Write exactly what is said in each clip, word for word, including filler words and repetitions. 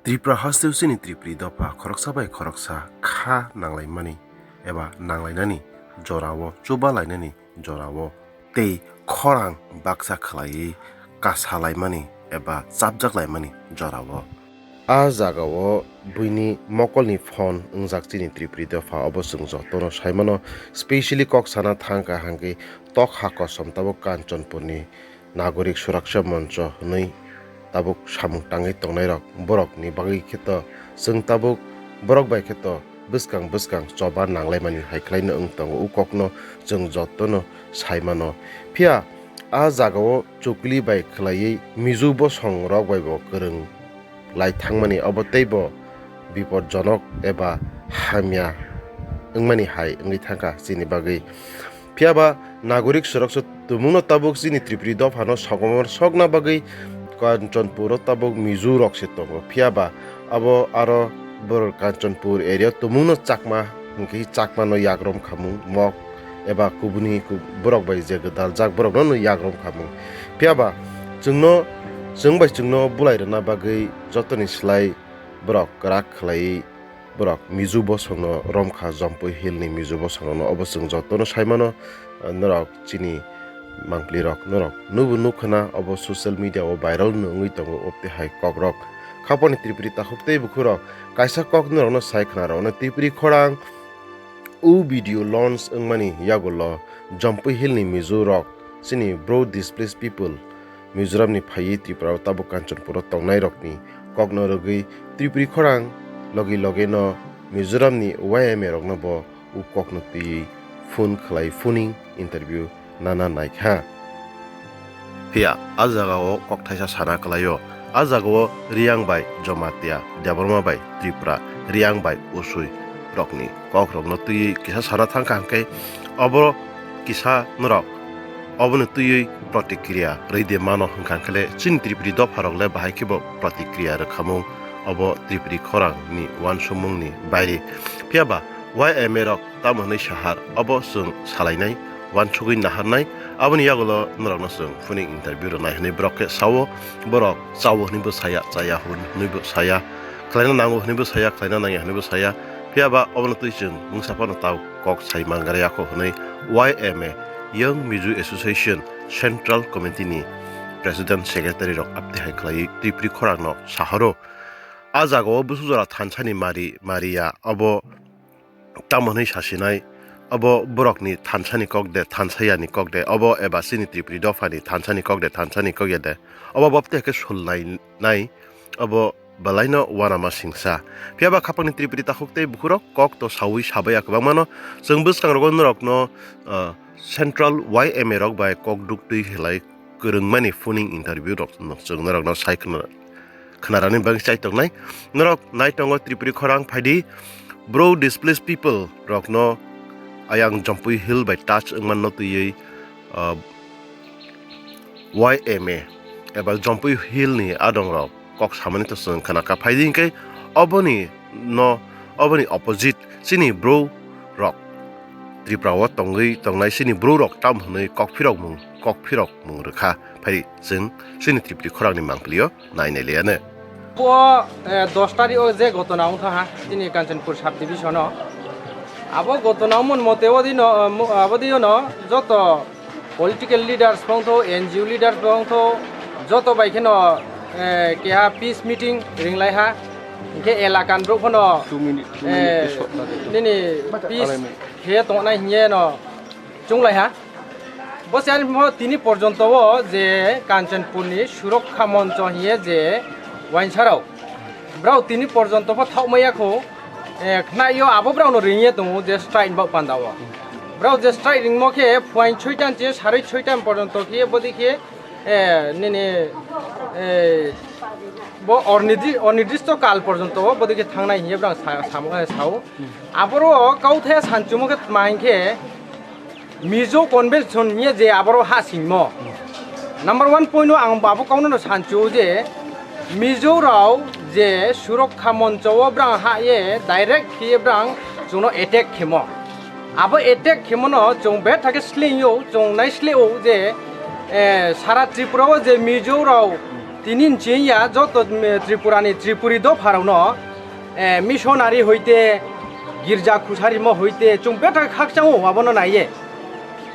Tripura hasteo chini Tripuri dopha khoroksa bai khoroksa kha nanglaimani eba nanglainani jorao, chuba lainani jorao tei khorang baksa khlaiwi kasa laimani eba chapjak laimani jorao. A jagao buini mokolni phone wngjak chini Tripuri dopha, obo chwng jotono saimano. Specially kok sana thangkha hangkhe tokha kosom tabuk Kanchanpurni Nagorik Suraksha Moncho hwnwi tabuk samung tangwi tongnairok, borokni bagwi khe to chwng tabuk borok bai khe to bwskang bwskang choba nanglaimani hai khlaino wng tongo. O kokno chwng jotono saimano. Phiya a jagao chukli bai khlaiwi Mizo bosongrok bai bo kwrwng lai thangmani, obo teibo bipodjonok eba hamya wngmani hai wngwi thangkha chini bagwi. Phiya ba Nagorik Suraksha tumungno tabuk chini Tripuri dophano sokomor sokna bagwi Kanchanpuro tabuk Mizo rok se tongo. Phiya ba abo aro borok Kanchanpur area tumungno Chakma hwnkhe Chakmano yakrom khamung, Mok eba kubuni ku-, borok bai je gwdaljak borokno no yakrom khamung. Phiya ba chwngno, chwng bai chwngno bulai rwna bagwi jotoni slai borok kwrak khlaiwi borok Mizo bosongno romkha, Jampui Hillni Mizo bosongrokno. Obo chwng jotono saimano, norok chini mangpli rok, norok nubo nukha na, obo social media o viral no wngwi tongo, obte hai kok rok. Khaponi Tripuri takhuk tei bukhuk rok, kaisa kok norokno sai khna rw, ono Tripuri khorang o video launch wngmani yagulo Jampui Hillni Mizo rok, chini bro displaced people, Mizoramni phaiwi Tripura o tabuk Kanchanpuro tongnairokni kokno rwgwi Tripuri khorang logi logi no Mizoramni Y M A rokno bo o kokno twiwi phone khlai phoning interview nana naikha. Phiya a jagao kokthaisa sana kwlaio, a jagao Riyang bai Jomatia, Debbarma bai Tripura, Riyang bai Usui rokni kokrokno twiwi kisa sana thangkha hwnkhe obo kisa norok oboni twiwi protikriya rwi de mano hwnkha hwnkhe le chini Tripuri dopharok le bahai khebo protikriya rwkhamung obo Tripuri khorangni uansukmungni baire. Phiya ba Y M A rok tamo hwnwi sahar obo chwng salainai, uansugwi naharnai, aboni yagulo norokno chwng phoning interview rwnai hwnwi borok khe sao, borok chao hwnwibo saya, chaya hwnwibo saya, khlaina nango hwnwibo saya, khlaina nangya hwnwibo saya. Phiya ba obono twi chwng mungsa phano tao kok sai mangra yakho hwnwi Y M A, Young Mizo Association Central Committee ni President Secretary rok aptwi hai khlaiwi Tripuri khorangno sahoro. A jagao bwswk jora thansani mari, mariya obo tamo hwnwi sasinai, obo borokni thansani kok de, thansayani kok de, obo eba chini Tripuri dophani thansani kok de, thansani kok ya de, obo bopte khe sulnai nai, obo belaino uanama singsa. Phiya ba khapangni Tripuri takhuk tei bukhurok kok to saui sabaiya kwbangmano. Chwng bwskangrogo norokno, ah, Central Y M A rok bai kok duktwi khlai kwrwngmani phoning interview rok no chwng norokno sai khna-, khnaraknani bagwi chai tongnai. Norok nai tongo Tripuri khorang phaidi, bro displaced people rokno ayang Jampui Hill bai touch wngmanno twiwi, ah, Y M A eba Jampui Hill ni adongrok kok samani to chwng khna kha. Phaidi hinkhe oboni no, oboni opposite chini bro rok Tripura o tongwi tongnai chini bro rok tam hwnwi kok phirok mung, kok phirok mung rwkha. Phai chwng chini Tripuri khorangni mangpili o nai nai liya ne. Bo, eh, dos tarik o je gotona wngkha ha chini Kanchanpur sub division o. Abo gotona wngmon mote o dino, eh, mo-, abo dino joto political leaders bo wngtho, N G O leaders bo wngtho, joto bai kheno, eh, keha peace meeting ringlai ha. Hinkhe elakan brouh phano, two minute, two minute eh, khe short na de. Nini peace khe tongnai hinkhe no chunglai ha. Bo se ani mo tini porjonto o je Kanchanpur ni Surokkha Moncho hinkhe je wainsa rok. Brao tini porjonto pho thaohmaya kho, eh, khnaio abo brao no ringye tongo je strike ni baoh panda o. Brao je strike ringmo khe phuaing soitan che saroi soitan porjonto khe bodi khe, eh, nini, eh, bo ornidi-, onidristo kal porjonto o bodi khe thangnai hinkhe brao sa-, samo, eh, sao. Aboro kauthaya sanchumo khe tma hinkhe, Mizo Convention hiye je aboro ha singmo. Number one point o ang abo kauno no sanchio je Mizo rao je Surokkha Moncho o brang ha ye direct khiye brang chwngno attack khemo. Abo attack khemo no chwng betha khe slingyo, chwng naisleo je, eh, sara Tripura o je Mizo rao Tini ni chini ya joto, mm, Tripura ni Tripuri dopha rok no, eh, missionary hoite, girja khusarimo hoite, chwng bethak khakchang o abono naiye.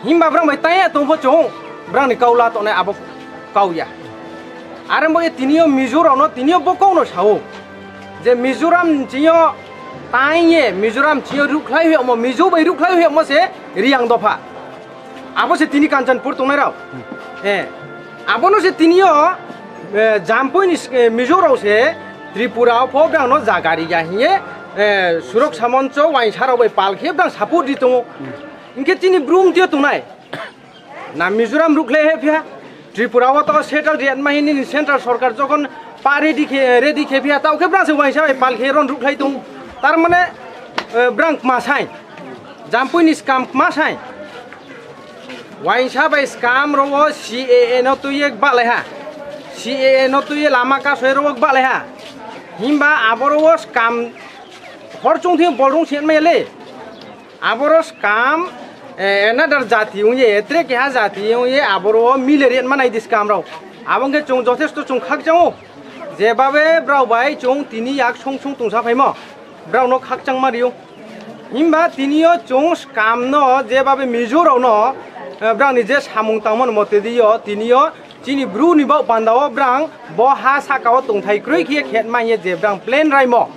Himba brang bai tanya tongpho chwng, brang ni kau la tongnai abo kau ya. Are bo ye tini o Mizo rok no tini o bo kau no sao. Je Mizoram ni chini o tanya Mizoram chini o rukhlai hoye mo Mizo bai rukhlai hoye mo se Riyang dopha. Abo se tini Kanchanpur tongnai rok. Eh, abono se tini o, eh, Jampui ni, eh, Mizo rok se Tripura o pho brang no jaga ri ya hiye, eh, Surok Samoncho wainsa rok bai pal khe brang support di tongo. Hinkhe chini brum tio tongnai. Na Mizoram rukhlai he phiya. Tripura o to settle ri ma hini central sarkar jokhon pa ready khe, ready khe phiya tao khe brang se wainsa bai pal khe ron rukhlai tong. Tar mane, eh, brang ma sai. Jampui ni scam ma sai. Wainsa bai scam rwo C A A no tuye balai ha. C A A no tuye lama kasoi rwo balai ha. Himba aboro wo scam hor chung thim bolrung sen mai le. Aboro scam, eh, another jati ungye, etre keha jati ungye aboro mile ri manai di scam rok. Abong khe chung jothesto chung khakjango. Jebabe brao bai chung tini yak song song tungsa phaimo. Brao no khakchang ma rio. Himba tini o chung scam no jebabe Mizo rok no, eh, brao ni je samung tangmani mote di o tini o chini bru ni bau panda o brang bo ha saka o tongthai kroi khe khet ma ye je brang plan raimo.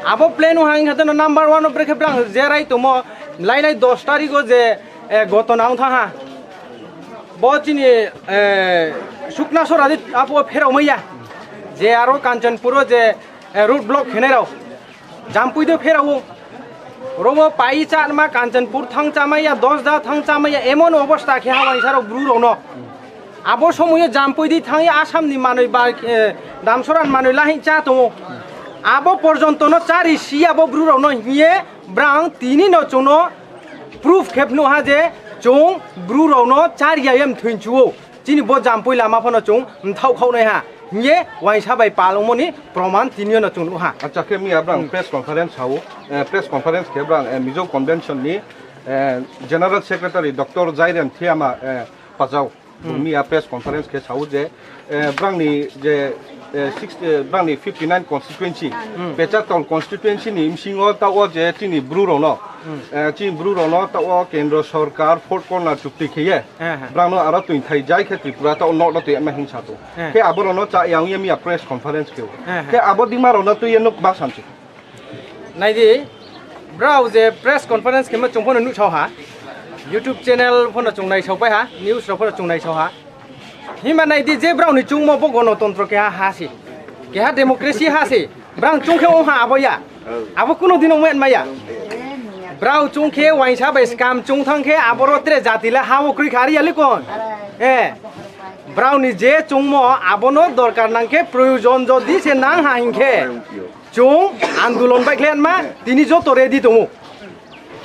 Abo plan o hang khe no number one o brekhe brang je rai tomo lainai dos tarik o je, eh, gotona ong thang ha. Bo chini, eh, Sukna Sora di apo pherao maya. Je aro Kanchanpur o je, eh, road block khenai rao. Jampui do pherao. Romo pai cha ma Kanchanpur thang cha maya, Dosda thang cha maya, emon obosta khe ha wainsa rok bru rok no. Abo somoyo Jampui di thang ya Assam ni manoi ba, eh, Damsoran manoi lahin cha tongo. Abo porjonto no chari si abo bru rok no hiye brang tini no chuno proof khep no ha je chung bru rok no chari ya em thwin chuo. Chini bo Jampui lama phano chung mthau khau nai ha. Hiye wainsa bai palungmoni proman tini no chung nuha. Acha khe miya brang Hmm. press conference sao, eh, press conference khe brang, eh, Mizo Convention ni, eh, General Secretary Doctor Jairam Thiama, eh, Pajao. Hmm. Miya press conference khe sao je, eh, brang ni je, eh, six, eh, brang ni fifty nine constituency, Hmm. Pechartal constituency ni bisingo ta o je chini bru rok no, Hmm. eh, chini bru rok no ta o Kendra Sorkar Four Corner chukti khe ye, He, he. Brang no aro twi thai jai khe Tripura ta o nok no twi ma hing sa to. He. Khe abo rok no cha yang ye miya press conference khe. He, he. Khe abo dima rok no twi ye nuk ba san se. Nai di, brao je press conference khe ma chung phano nuk sao ha. YouTube channel phano chung nai sao pai ha, news rok phano chung nai sao ha. Himba nai di je brao ni chungmo bo gonotontro keha ha se. Keha democracy ha se. Brang chung khe ong ha abo ya. Abo kuno dino wen maya. Brao chung khe wainsa bai scam chung thang khe aboro tre jati la ha o kroi kha ri ya li kon. Eh. Brao ni je chungmo abono dorkar nang khe proyojon jodi se nang ha hing khe. Chung andolon bai khlai ma tini joto ready tongo.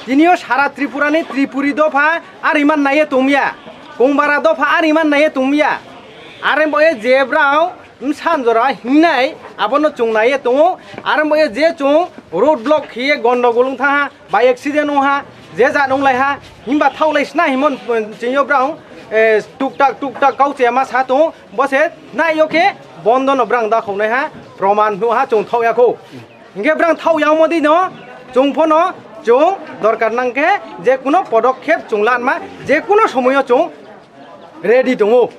Tini o sara Tripura ni Tripuri dopha ariman naiye tongya. Kongbara dopha ariman naiye tongya. Are bo ye je brao msan jora hingnai abono chung naiye tongo. Are bo ye je chung road block khiye gondogol wng tha ha, by accident wng ha, je ja nung lai ha, himba thau lai sna himon chini o brao, eh, tuk tak tuk tak kau chema sa tongo. Bo se nai yo khe bondo no brang da khonai ha, proman hnu ha chung thau ya kho. Hingkhe brang thau ya mo di no, chung phono chung dorkar nang khe je kuno podokkhep chung lanma, je kuno somoyo chung ready tongo.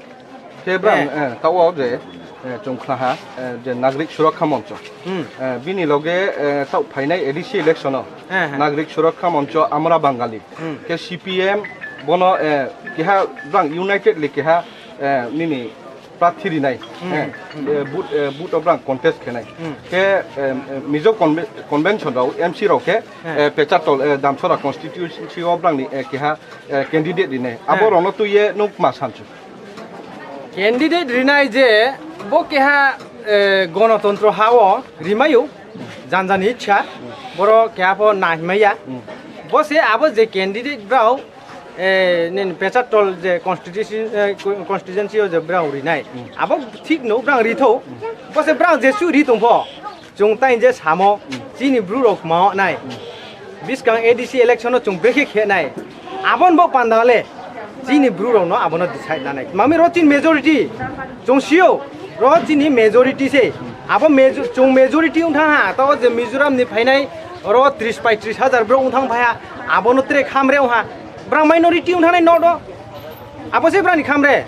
Khe brang, Eh. eh, tao je, eh, chung khna ha, eh, je Nagrik Surakha Moncho. Hmm. Eh, bini loge, eh, tao phainai A D C election o. Eh, eh. Nagrik Surakha Moncho Amra Bangali. Hmm. Khe C P M bono, eh, keha brang united li keha, eh, nini prarthi rinai, Hmm, eh, hmm. eh, vote, eh, vote o brang contest khenai. Hmm. Khe, eh, eh, Mizo conve-, convention rao, M C rao khe, Hmm. eh, Pechartal, eh, Damsora constituency o brang ni, eh, keha, eh, candidate rinai. Hmm. Abo rok no twi ye nuk ma sansu. Candidate rinai je bo keha, eh, gonotontro ha o rimayu, janjani ichha, Hmm. boro keha pho nahimaya. Hmm. Bo se abo je candidate brao eh, nini Pechartal je constituency, eh, co-, constituency o je brao rinai. Hmm. Abo thik no brao ri tho. Hmm. Bo se brao jesu ri tong pho. Chung tai je samo, Hmm. chini bru rok ma nai. Hmm. Biskang A D C election o chung brekhe khe nai. Abon bo panda le chini bru rok no abono decide na nai. Mami ro chini majority. Chung sio. Ro chini majority se. Abo major-, chwng majority wng thang ha, to je Mizoram ni phainai oro tris pai tris hajar borok wng thang phai ha, abono tre kham re wng ha. Brang minority wng thangnai no do. Abo se brani kham re.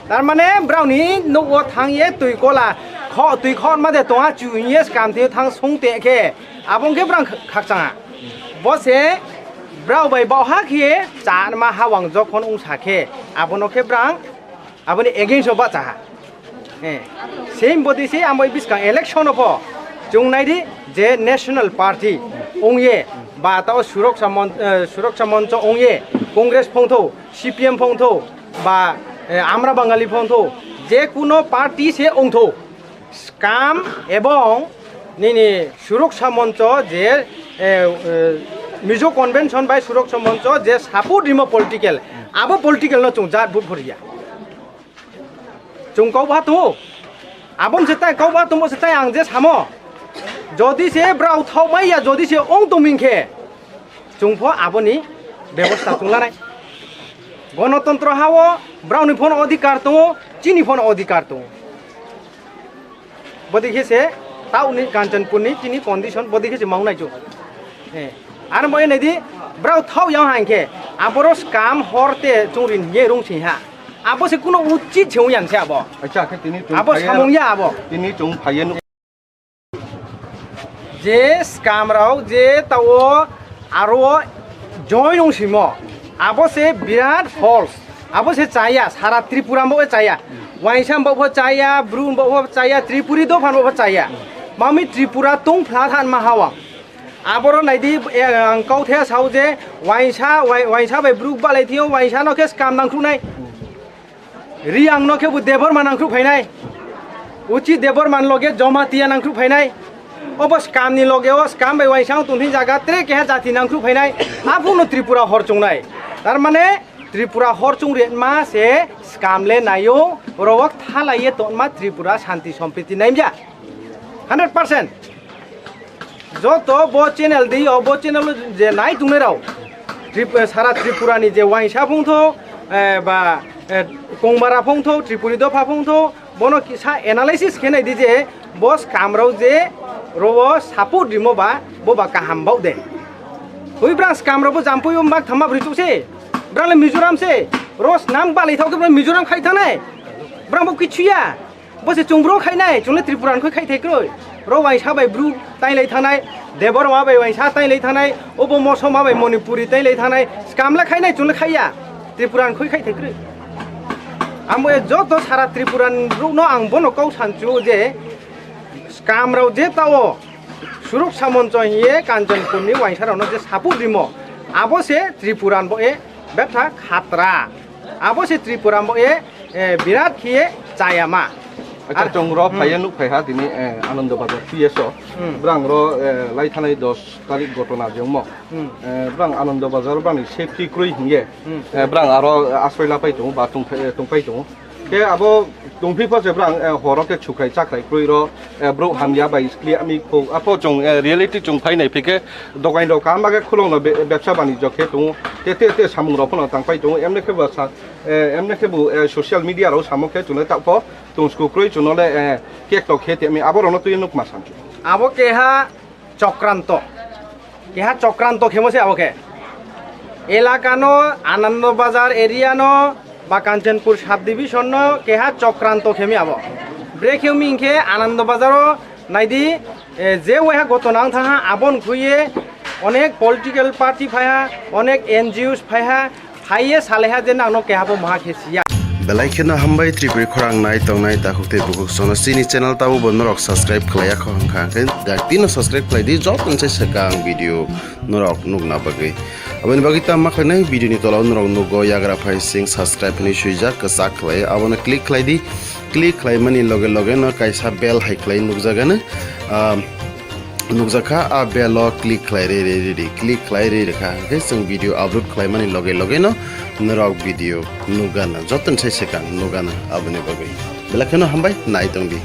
Tar mane brang ni nugo thang ye twi kola, kho twi khon ma de tong ha chu ye skam the thang sung te khe. Abo wng khe brang khakchang ha. Bo se brao bai bauha khe cha ma hawang jokhon wng sa khe, abono khe brang aboni against o bacha ha. Eh, same body se amoi biskang election o pho chwng nai di je National Party wng ye ba tao Suraksha Mon-, eh, Suraksha Moncho wng ye Congress phongtho, C P M phongtho ba, eh, Amra Bangali phongtho, je kuno party se wngtho. Skam ebong nini Suraksha Moncho je, eh, eh, Mizo Convention bai Suraksha Moncho je support rimo political, abo political no chwng jat vote phoria. Chwng kok ba tongo, abon se tai kok ba tongo se tai ang je samo. Jodi se brao thok mai ya, jodi se ong tong ming khe, chwng pho aboni bebosta chwng lanai. Gonotontro ha o brao ni phone odhikar tongo, chini phone odhikar tongo. Bodi khe se tauni Kanchanpur ni chini condition bodi khe se maung nai chu. Eh, ano bo nai di, brao thok yang hang khe, aboro skam hor te chwng rin ye rung sing ha. Abo se kuno uchit se ung yang se abo. Acha, khe tini chwng Abo phaiya samung ya abo. Tini chwng phaiya nuk- Je skam rao je tao aro join wng simo, abo se birat false, abo se chaya, sara Tripura bo chaya, waisa bo pho chaya, Bru bo pho chaya, Tripuri dopha bo pho chaya, mami Tripura tong phla than ma hawa. Aboro nai di, eh, ang kau the sao je waisa, wai-, waisa bai Bru balai thio, waisa no khe skam nang khru nai. Riyang no khe bo Debbarma nangkhruk phainai. Uchi Debbarma ni loge Jamatia nangkhruk phainai. Obo skam ni loge o skam bai waisang tongthing jaga tre keha jati nangkhruk phainai. Aphuru no Tripura hor chungnai. Tar mane Tripura hor chung ri ma se skam le naio, rowok thalai ye tongma Tripura shanti sompriti naimya. Hundred percent. Joto bo channel di, o bo channel o je nai tongnai rao, Trip-, sara Tripura ni je waisa phungtho, eh, ba, eh, Kongbara phungtho, Tripuri dopha phungtho, bono kisa analysis khe nai di je bo skam rao je ro o support rimo ba, bo ba kaham bao de. Hui brang skam rao bo jampui o mak thama bri chuk se, brang le Mizoram se, ro snam balai thok khe brang Mizoram khai thanai, brang bo kichu ya. Bo se chwng bro khainai, chwng le Tripura ni khoi khai thai kroi. Ro waisa bai Bru tai lai thanai, Debbarma bai waisa tai lai thanai, obo Mosoma bai Manipuri tai lai thanai, skam le khainai, chwng le khaiya. Tripura ni khoi khai thai kroi. Ang bo joto sara Tripura ni rok no ang bono kau sanchu je skam rao je tao Suraksha Moncho hiye Kanchanpur ni waisa rao no je support rimo, abo se Tripura ni bo e betha khatra. Abo se Tripura ni bo e eh, birat khiye chayama. Acha, ar chwng ro Hmm. phaiya nuk phai ha tini, eh, Anando Bazar P S o. Hmm. Brang ro, eh, lai thanai dos tarik gotona jengmo. Hmm. Eh, brang Anando Bazar brang ni safety kroi hingye. Hmm. Eh, brang aro, eh, asroi la pai tongo ba tong phai, eh, tong pai tongo. Khe abo tong phi pho se brang, eh, horo khe chukrai chakrai kroi ro, eh, bro hamya bai skli ami kho. Apho chwng, eh, reality chwng phai nai phikhe dogain rok kaham baghe khulong no be-, bebsa banijyo khe tongo. Te, te, te samung rok phano tang pai tongo. Emne khe bo sa, eh, emne khe bo, eh, social media rao samo khe chwng le taoh pho tong sku kroi chwng no le, eh, cake tok khe temi abo rok no twi nuk ma sam. Abo keha chokranto, keha chokranto khemo se abo khe. Elaka no, Anando Bazar area no, ba Kanchanpur subdivision no keha chokranto khemi abo. Bre khemi hinkhe Anando Bazar o naidi, eh, je waiha gotona wng thang ha, aboni khuye onek political party phai ha, onek N G Os phai ha, phai ye salai ha je nang no keha bo maha khe siya. Belai kheno hambai Tripuri khorang nai tongnai takhuk tei bukhuk sono chini channel tabo bo norok subscribe khlai ya kho hwnkha hwnkhe dakti no subscribe khlai di joto ni sai swkang video norok nukna bagwi. Aboni bagwi tamo khlainai video ni tola o norok nugo yagra phai sing subscribe hinwi swijak kwchak khlai abono click khlai di. Click khlaimani loge loge no kaisa bell hai khlai nukjagano, ah, nukjakha, ah bell o click khlai re re re re, click khlai re re kha, hwnkhe chwng video upload khlaimani loge loge no norok video nukgana, joto ni sai swkang nukgana. Aboni bagwi belai kheno hambai, nai tong di.